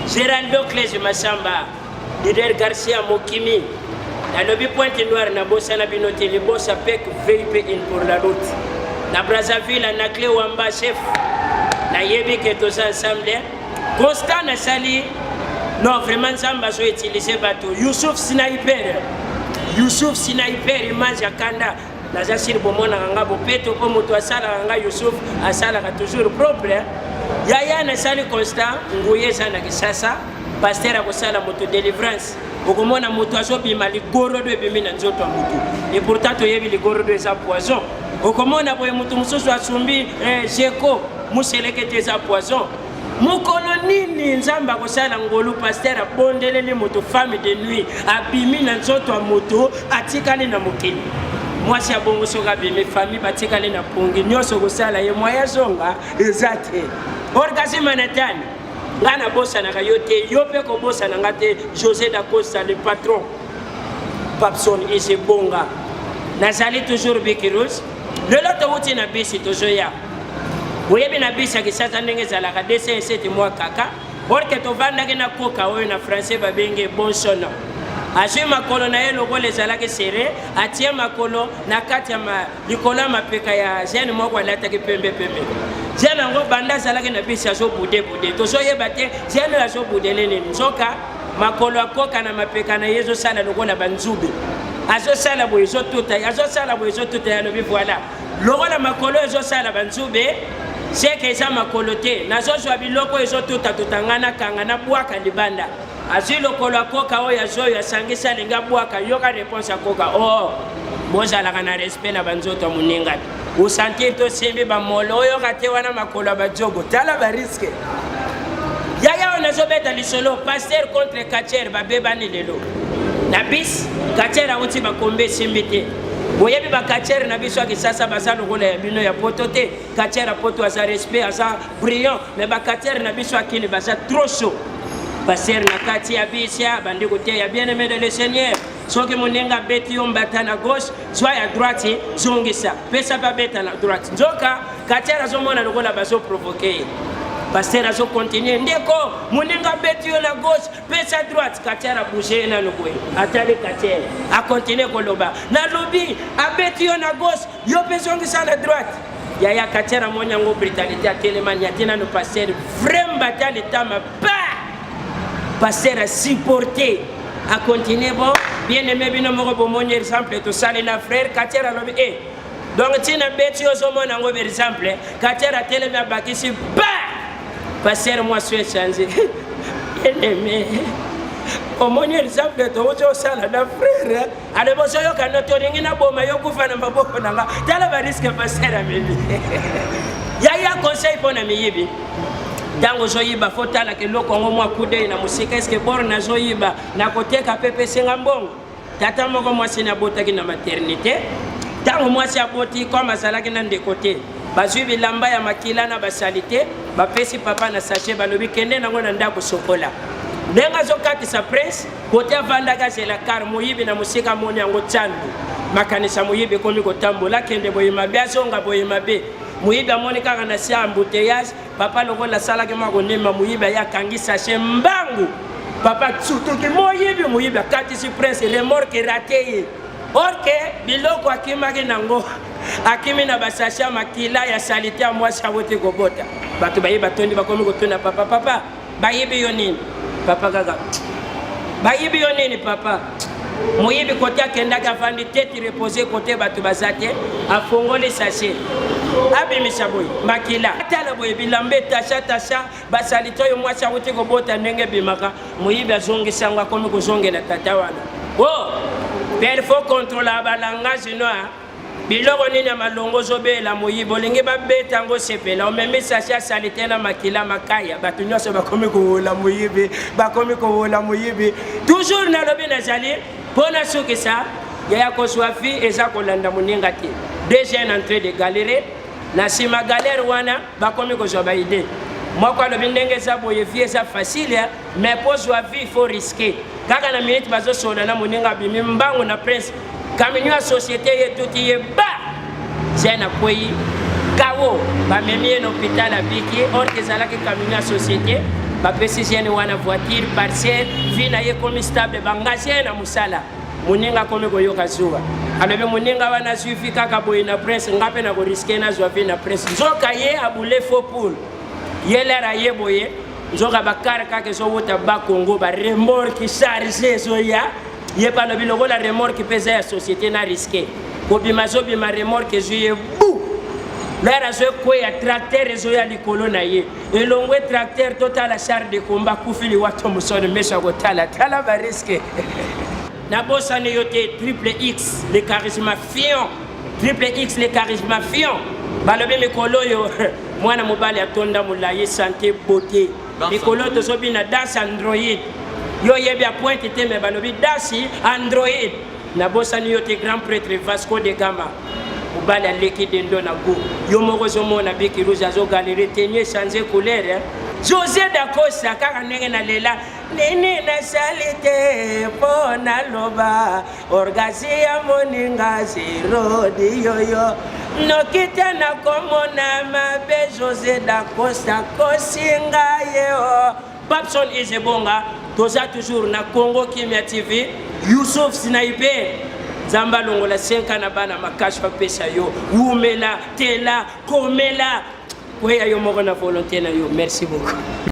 Geraldo Clese Massamba, leader Garcia Mokimi, nalobi Pointe Noire nabosana bino te, libosa pek VIP in pour la route. Na Brazzaville, Anaclet Wamba chef, nayebi ke toza ensemble. Constant nasali non vraiment Nzambe azo utiliser bato. Youssouf Sniper, Youssouf Sniper image ya kanda. Naza sur bomonaka nga bopeto mpo moto asalaka nga Youssouf asalaka toujours propre. Yaya nasali constat nguya eza na Kisasa, pasteur akosala moto delivrance, okomona moto azobima ligorodo ebimi na nzoto ya moto, et pourtant toyebi ligorodo eza poison. Okomona boye moto mosusu asumbi eh, jeko museleke te eza poison. Mokolo nini Nzambe akosala ngolu? Pasteur abondeleli moto femme de nuit abimi na nzoto ya moto atikali na mokili. Mwasi ya bongo soki abimi famille batikali na pongi nyonso kosala ye moyen azonga eza te. Orgasme Nathan, nga nabosanaka yo te, yo mpe kobosana nga te. José da Costa le patron, Papson Isebonga, nazali toujours Bikirus. Lelo towuti na bisi tozoya Boyebi na bus ya Kisasa ndenge ezalaka 207 mwa kaka orke tovandaki na koka oyo na français babenge bonsono. Azwi makolo na ye lokola ezalaki sere, atie makolo na kati ya ma, likolo ya mapeka ya jeune moko alataki pembe pembe. Jeune yango banda azalaki na bisi azobude bude, tozoyeba te jeune oyo azobudele nini. Nzoka makolo akoka na mapeka na ye ezosala lokola banzube, azosala boye ezotuta ye, azosala boye ezotuta ye, alobi voilà Lokola makolo ezosala banzube seke eza makolo te, nazozwa biloko ezotutatuta ngai nakanga nabwaka libanda. Azwi lokolo akoka oyo azoyo asangisi alingi abwaka, yoka reponse akoka o oh, bozalaka na respect na banzoto ya moninga te. Osentir tosimbi bamolo oyoka te wana makolo ya bajogo, tala bariske yaya oyo nazobeta lisolo pasteur contre catcher babebani lelo na bis catcher awuti bakombe esimbi te. Boyebi ba catcheur na biso ya Kisasa baza lokola ya bino ya poto te. Catcheur ya poto aza respect, aza brillant, mais ba catcheur na biso ya Kin baza trop chaud. Pasteur na kati ya bisi abandi koteya bien aimé de le Seigneur. Soki moninga abeti yo mbata na gauche, zwa ya droite zongisa, pesa pe abeta na droite. Nzoka catcheur azomona lokola bazo provoquer ye. Pasteur azo continuer, ndeko moninga abeti yo na gauche, pesa droite. Catcheur a bouger ye nanu boye, atali catcheur a continuer koloba, nalobi abeti yo na gauche, yo pe zongisa na droite. Yaya catcheur amoni yango brutalité, atelema niati nanu pasteur, vrai mbata litama pa pasteur a supporter, a continuer. Bon bien aimé, bino moko bomoni exemple tosali na frère catcheur alobi eh donc tina beti yo ozomona yango par exemple catcheur atelemi abakisi pa pasteur mwasi oyo echange bien-aimé omoni exemple touti osala na frère alobi ozoyoka no tolingi naboma yo kufa na maboko na nga tala bariske pasteur amemi yaya conseil mpo na miyibi ntango ozoyiba fo talaka eloko yango mwa kudei na mosika eske bor nazoyiba nakoteka mpe pesenga mbongo. Tata moko mwasi na abotaki na maternite. Ntango mwasi aboti, comme azalaki na ndeko te, bazwi bilamba ya makila na basalite, bapesi papa na sachet, balobi kende nango na ndako sokola. Ndenge azokatisa prince kote avandaki azela car, moyibi na mosika amoni yango candu. Makanisa moyibi ekomi kotambola, akende boye mabe, azonga boye mabe. Moyibi amoni kaka na se ya embouteillage. Papa lokola asalaki mwa konema, moyibi aye akangi sachet mbangu. Papa tsutuki moyibi, moyibi akatisi prince, remorque rate ye. Or que biloko akimaki nango, akimi na basachet ya makila ya salite ya mwasi awuti kobota. Bato baye batondi bakomi kotuna papa, papa bayibi yo nini? Papa kaka bayibi yo nini papa? Moyibi kote akendaki avandi tete repose kote bato baza te, afongoli sachet abimisa boye makila, atala boye bilamba etasha tasha basalite oyo mwasi awuti kobota ndenge ebimaka. Moyibi azongisi yango, akomi kozongela tata wana. Oh père, faut contrôler ba langage noir. Biloko nini ya malongo ozobela moyibi olingi babeta yango sepela omemi sachet ya salite na makila makaya bato nyonso bakomi kowola moyibi bakomi kowola moyibi toujours nalobi nazali mpo nasukisa yaya kozwa vie eza kolanda moninga te deux jeunes en train de galérer na nsima galère wana bakomi kozwa ba idée moko alobi ndenge eza boye vie eza facile mais mpo ozwa vie faut risquer kaka na minute bazosolola na moninga abimi mbangu na prince camion ya société ye tuti ye ba jeune akwei kawo bamemi ye na hôpital abiki or que ezalaki camion ya société. Bapesi jeune wana voiture, parcelle, vie na ye ekomi stable, bangage ye na mosala. Moninga akomi koyoka zuwa. Alobi moninga wana azwi vie kaka boye na prince, nga mpe nakoriske nazwa vie na prince. Nzoka ye abule faux poule. Ye lere aye boye, nzoka bakare kaka ezowuta ba Congo, ba remorque charge ezoya. Ye mpe alobi lokola remorque mpe eza ya société na riske. Kobima azobima remorque ezwi ye bu. Lere azokweya tracteur ezoya likolo na ye. Elongwe tracteur totala char de combat kufi liwa Thomson meso ya kotala tala ba risque. Nabosani yo te triple X le charisma fion triple X le charisma fion balobi mikolo oyo mwana mobali atonda molayi sante beauté mikolo oyo tozobina danse android yo oyebi ya pointe te me balobi danse android Nabosani yo te grand pretre Vasco de Gama mobali aleki dendo na gout yo moko ozomona biki rouge azo galere tenue change couleur hein? Jose Dacosta kaka ndenge nalela nini nasali te mpo naloba orgasi ya moninga zero diyoyo noki te nakomona mabe Jose Dacosta kosinga ye o oh. Papson Izebonga, toza toujours na Congo Kimia TV. Youssouf Sniper, Nzambe alongola 5 na bana makasi apesa yo. Wumela, tela, komela. Kweya yo moko na volonté na yo. Merci beaucoup.